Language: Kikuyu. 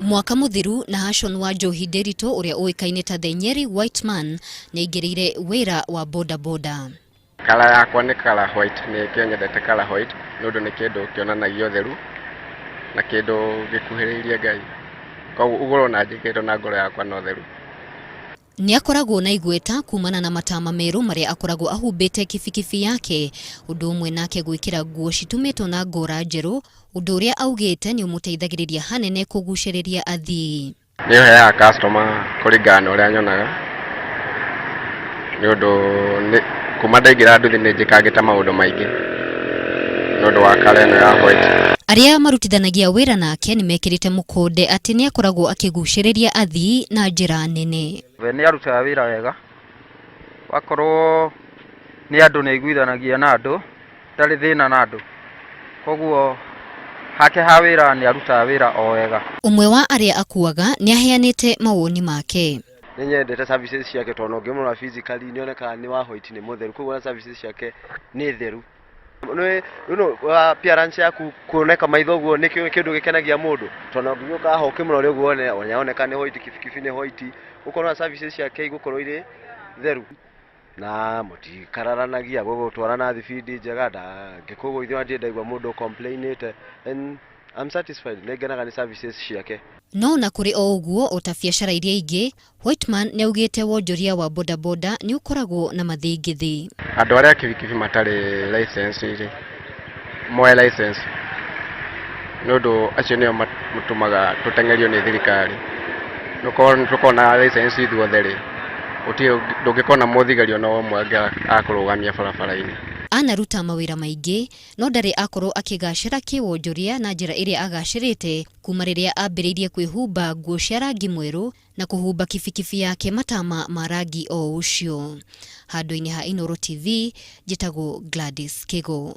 Mwaka mũthiru, Nahashon wa Njohi Nderitu ũrĩa ũĩkaine ta The Nyeri White Man nĩaingĩrĩire wĩra wa boda boda. Colour yakwa nĩ colour white, nĩkĩo nyendete colour white nĩ ũndũ nĩ kĩndũ kĩonanagia ũtheru na kĩndũ gĩkuhĩrĩirie Ngai. Koguo ũguo ũrona njĩkĩrĩtwo na ngoro yakwa na ũtheru. Nĩ akoragwo na igweta kumana na matama merũ marĩa akoragwo ahumbĩte kibikibi yake, ũndũ ũmwe nake gwĩkĩra nguo citumĩtwo na ngora njerũ, ũndũ ũrĩa augĩte nĩ ũmũteithagĩrĩria hanene kũgucĩrĩria athii. Nĩ ũheaga customer kũringana na ũrĩa nyonaga, nĩ ũndũ kuma ndaingĩra nduthi nĩ njĩkangĩte maũndũ maingĩ nĩ ũndũ wa colour ĩno ya white. Arĩa marutithanagia wĩra nake nĩ mekĩrĩte mũkonde atĩ nĩ akoragwo akĩgucĩrĩria athii na njĩra nene. We nĩ arutaga wĩra wega, wakorwo nĩ andũ nĩ aiguithanagia na andũ, ndarĩ thĩna na andũ, koguo hake ha wĩra nĩ arutaga wĩra o wega. Ũmwe wa arĩa akuaga nĩ aheanĩte mawoni make. Nĩ nyendete services ciake tondũ ũngĩmũrora physically nĩ onekaga nĩ wa white nĩ mũtheru koguo ona services ciake nĩ theru. Appearance yaku kuoneka maitho ũguo nĩ kĩndũ gĩkenagia mũndũ tondũ ũngĩgĩũka haha ũkĩmũrore ũguo wone nĩaroneka nĩ white kibikibi nĩ white ũkona services ciake igũkorwo irĩ theru na mũtikararanagia gũgũtwara na thibindi njega ndangĩkũgũithia ona ndirĩ ndaigua mũndũ ũ complain ĩte and I'm satisfied nĩngenaga nĩ services ciake. No ona kũrĩ o ũguo, o ta biacara iria ingĩ, Whiteman nĩaugĩte wonjoria wa bodaboda nĩ ũkoragwo na mathĩngĩthĩ. Andũ arĩa a kibikibi matarĩ license rĩ, moe license nĩ ũndũ acio nĩo matũmaga tũteng'erio nĩ thirikari. Nĩ tũkoragwo na license ithuothe rĩ, gũtirĩ ndũngĩkorwo na mũthigari ona ũmwe akũrũgamia barabara-inĩ. Anaruta mawĩra maingĩ no ndarĩ akorwo akĩgacĩra kĩwonjoria na njĩra ĩrĩa agacĩrĩte kuma rĩrĩa ambĩrĩirie kwĩhumba nguo cia rangi mwerũ na kũhumba kibikibi yake matama ma rangi o ũcio. Handũ-inĩ ha Inooro TV, njĩtagwo Gladys Kĩgo.